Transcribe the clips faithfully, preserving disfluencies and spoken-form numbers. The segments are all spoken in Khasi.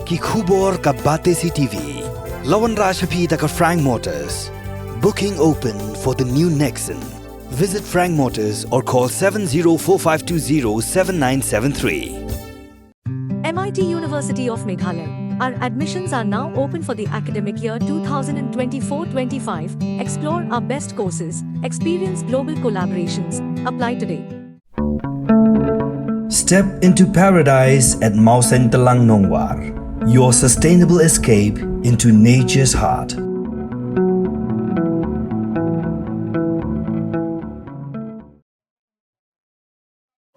Ki khubor ka Batesi T V. La wanrah sha phi da ka Frank Motors. Booking open for the new Nexon. Visit Frank Motors or call seven zero four five two zero seven nine seven three. M I T University of Meghalaya. Our admissions are now open for the academic year twenty twenty-four twenty-five. Explore our best courses, experience global collaborations. Apply today. Step into paradise at Mawsyntelang Nongwar, your sustainable escape into nature's heart.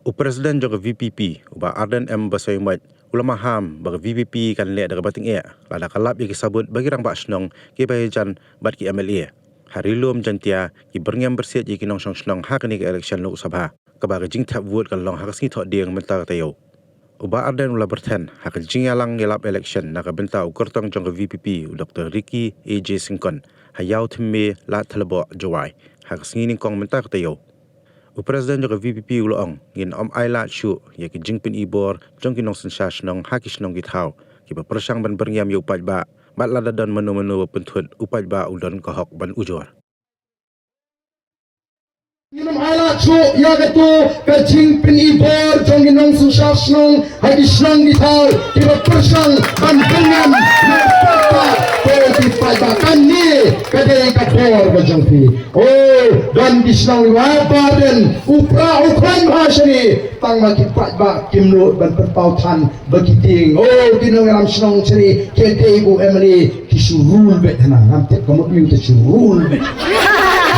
U President jong ka V P P, u Bah Ardent M Basaiawmoit, u la maham ba ka V P P kan leh da kaba tyngeh lada ka lap ïa ki sabut ba ki rangbah shnong, ki bahaïing bad ki M L A. Ha Ri-lum Jaiñtia ki byrngem byrsiej ïa ki nongshong shnong ha kane ka election Lok Sabha, kaba ka jingthep vote kan long ha ka sngi Thohdieng mynta ka taïew. U Bah Ardent u la byrthen ha ka jingïalang ïalap election na ka bynta u kyrtong jong ka V P P, u Doktor Ricky A J Syngkon, ha Ïawthymme, Ladthadlaboh, Jowai, ha ka sngi Nyngkong mynta ka taïew. U President jong ka V P P u la ong, ngin ym ailad shuh ïa ki jingpyni bor jong ki nongsynshar shnong ha ki shnong ki thaw kiba pyrshang ban byrngem ïa u paidbah, bad lada don mano mano ba pynthut, u paidbah u don ka hok ban ujor. Ngin ym ailad shuh ïa kato ka jingpyni bor jong ki nongsynshar shnong ha ki shnong ki thaw kiba pyrshang ban byrngem ïa u paidbah. Ko ki paidbah, kane ka dei ka bor ka jong phi. Oh, don ki shnong kiba, Bah Ardent, u pra u khlaiñ bha shane, tang ma ki paidbah kim nud ban pynpaw than ba ki tieng. Oh, ki nongïalam shnong shane, ki dei u M L A, ki shu rul beit hana, ngam tip ka mut ïa u te shu rul beit.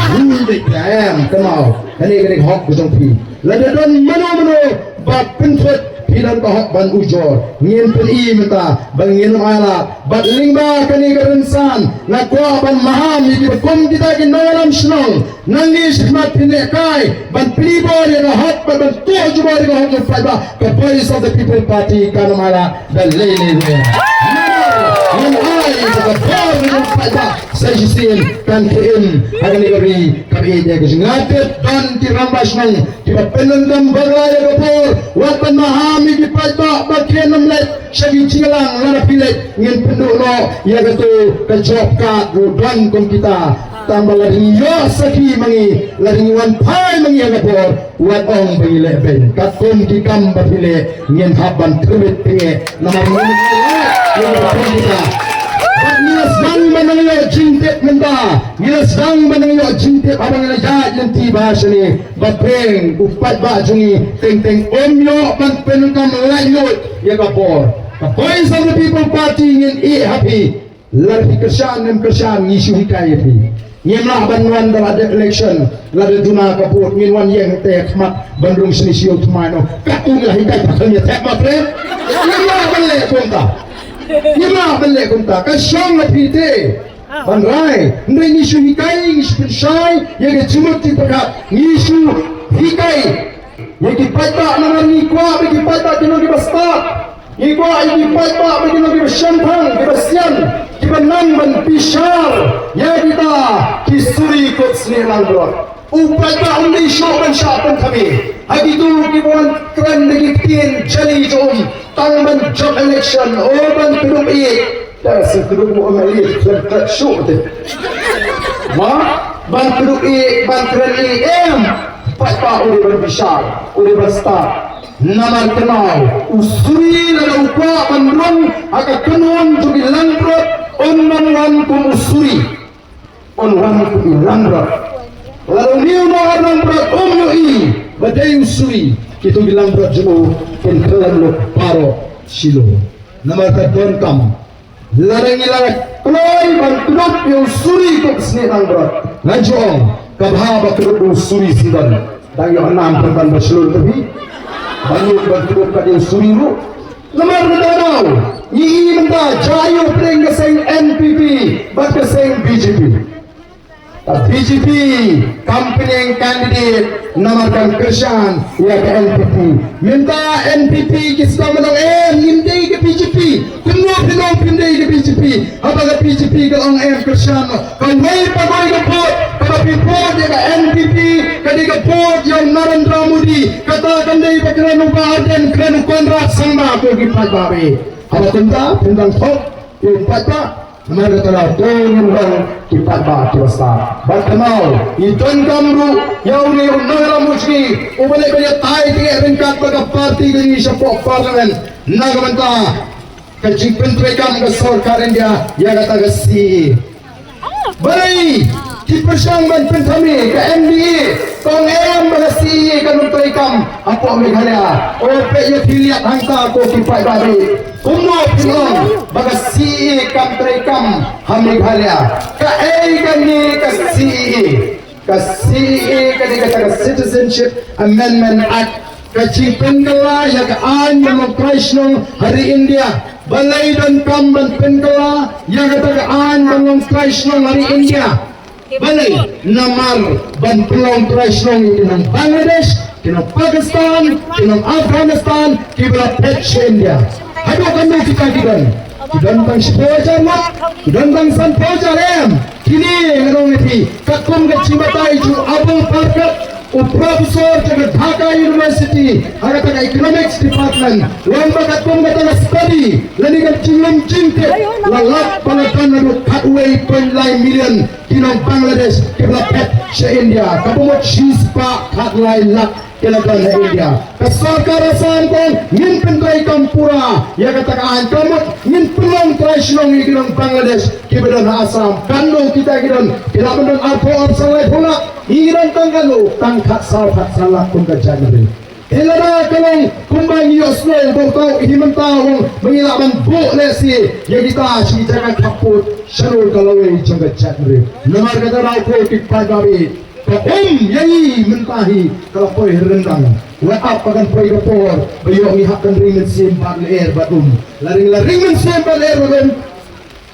Rul beit, em, kynmaw. Kane ka dei hok ka jong phi. Lada don mano mano ba pynthut, phi don ka hok ban ujor. Ngin pyni mynta ba ngin ym ailad. Bad lyngba kane ka rynsan, nga kwah ban maham ïa kiba kum kita ki nongïalam shnong. Nangne shakhmat phin lehkai ban pyni bor ïa ka hok bad ban tuh jubor ïa ka hok jong u paidbah. Ka Voice of the People Party kan ym ailad da lei lei ruh. Namar ngan ai ïa ka bor jong u paidbah sa shisien kan khie im ha kane ka ri kaba ïeit ïa ka jingïaid. Don ki rangbah shnong kiba pyndonkam bakla ïa ka bor. Wat ban maham ïa ki paidbah ba kin ym leit sha ki jingïalang. Lada phi leit ngin pynduh noh ïa kato ka job card ruh, don kum kita. Tang ba lada ngi ïoh sakhi ma ngi, lada ngi wan phai ma ngi ha ka bor, wat ong ba ngi leh beiñ. Katkum ki kam ba phi leh, ngin hap ban tyrwit tyngeh. Namar ngi leh ïa ka bor kita. Bad ngi la sdang ban nang ïoh jingtip mynta, ngi la sdang ban nang ïoh jingtip haba ngi la ïaid lynti bha shane. Ba pyrshang u paidbah jong ngi teng teng um ïoh ban pyndonkam laitluid ïa ka bor. Ka Voice of the People Party ngin ïeh ha phi. Lada phi kyrshan ne em kyrshan, ngi shu hikai ïa phi. Ngim lah ban wan da la dep election, lada duna ka vote, ngin wan ïeng te khmat ban rung shane sha ïew thymmai noh. Katto ngi la hikai, pat ngi thep ma pyrshang. Ngim lah ban leh kumta. Ngim lah ban leh kumta. Ka shong la phi te. Ban rai, hynrei ngi shu hikai, ngi shu pynshai ïa ka jingmut jingpyrkhat, ngi shu hikai ïa ki paidbah, namar ngi kwah ba ki paidbah kin long kiba stad. Ngi kwah ïa ki paidbah ba kin long kiba shemphang, kiba sian, kiba nang ban bishar ïa kita ki suri kot snieh langbrot. U paidbah um dei shuh ban shah pynthame ha kito kiba wan kren da ki ktien jali jong um tang ban jop election, oh, ban kdup ïeit. Te sa kdup mo ma ïeit khlem klet shuh te. Ma, ban kdup ïeit, ban kren ïeit, em. Paidbah u dei ban bishar, u dei ban stad. Namar kynmaw, u suri lada u kwah ban rung ha ka kynhun jong ki langbrot, un nang wan kum u suri. Un wan kum i langbrot. Lada une u nongaïalam brot um ïohi ba dei u suri, kito ki langbrot jong u kin kyllon lut baroh shilliang. Namar ka donkam, lada ngi la kloi ban kdup ïa u suri kot snieh langbrot, nga ju ong, ka bha ba kdup u suri shisha. Dang ïoh nam pynban ba shlur ka phi. Ba ngi ban kdup ka dei u suri ruh. Namar mynta ka daw ngi i mynta jia ïa u pdeng ka seng N P P bad ka seng B J P. Ka B J P kam pynïeng candidate namar kan kyrshan ïa ka N P P. Mynta N P P ki sdang ban ong, em, ngim dei ka B J P. Kumno phi ong phim dei ka B J P? Haba ka B J P ka ong em kyrshan noh. Kawei pat kawei ka vote kaba phi vote ïa ka N P P, ka dei ka vote ïa u Narendra Modi. Kata kan dei ba Kren u Bah Ardent, kren u Conrad Sangma, ko ki paidbah. Haba kumta phin dang thok ïa u paidbah. Namar kata la to ngin long ki paidbah kiba stad. Bad kynmaw, ngi donkam ruh ïa une u nongïalam u jong ngi uba leit ban ïatai tyngeh ryngkat bad ka party ka jong ngi shapoh Parliament. Na ka bynta ka jingpyntreikam ka sorkar India ïa kata ka C A A. Balei ki pyrshang ban pynthame ka M D A? Tang em ba ka C A A kan pyntreikam hapoh Meghalaya. O peit ïa ki liat hangta ko ki paidbah. Kumno phin ong ba ka C A A kam treikam ha Meghalaya? Kaei kane ka C A A? Ka C A A ka dei kata ka Citizenship Amendment Act, ka jingpynkylla ïa ka aiñ ban long trai shnong ha ri India. Balei donkam ban pynkylla ïa kata ka aiñ ban long trai shnong ha ri India? Balei? Namar ban pynlong trai shnong ïa ki nong Bangladesh, ki nong Pakistan, ki nong Afghanistan, kiba la phet sha India. Haduh katno kita ki don? Ki don tang shiphew hajar ngut, ki don tang sanphew hajar em? Kine nga ong ïa phi, katkum ka jingbatai jong u Abul Barkat, u professor jong ka Dhaka University ha kata ka Economics Department, u ong ba katkum kata ka study lane ka jinglum jingtip, la lap ba la don haduh khatwei point lai million ki nong Bangladesh kiba la phet sha India. Kaba mut shispah khatlai lak ki la don ha India. Ka sorkar Assam ka ong ngin pyntreikam pura ïa kata ka aiñ, ka mut ngin pynlong trai shnong ïa ki nong Bangladesh kiba don ha Assam. Katno kita ki don? Ki lah ban don arphew, arphew san, laiphew lak. Ngi don tang katno? Tang khatsaw, khatsan lak kum ka jaitbynriew. Te lada ka long kumba ngi ïohsngew ba u Himanta u ong ba ngi lah ban buh lehse ïa kita sha ki jaka khappud, shano ka lawei jong ka jaitbynriew? Namar kata, ko ki paidbah, ka um ïa ngi mynta hi ka la poi ha ryndang. Wat ap ba kan poi ka por ba ïoh ngi hap ban ring mynsiem bad lyer bad um. La ring, la ring mynsiem bad lyer bad um,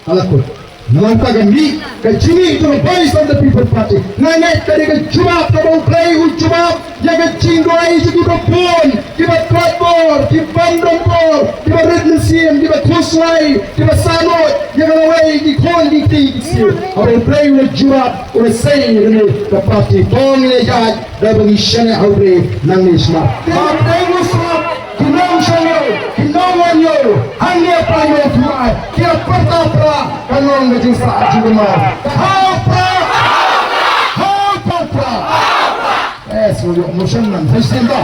ka la kut. Namar kata ka mih, ka jingmih jong ka Voice of the People Party, nga ngeit ka dei ka jubab kaba U Blei u jubab ïa ka jingduwai jong kiba bun, kiba koit bor, kiba bym don bor, kiba rit mynsiem, kiba khuslai, kiba sahnoh ïa ka lawei, ki khun, ki kti, ki ksiew. Haba U Blei u la jubab, u la sei ïa kane ka party, to ngin ïaid da ba ngi shaniah ha U Blei nangne shakhmat. Te U Blei u sngap ki nongshong ïew, ki nongwan ïew hangne ha Païaw Thymmai, ki la pyrta pra, ka long ka jingsah jingkynmaw. Hau pra! Hau pra! Eh, sngewbha emotion man, hoi sngewbha.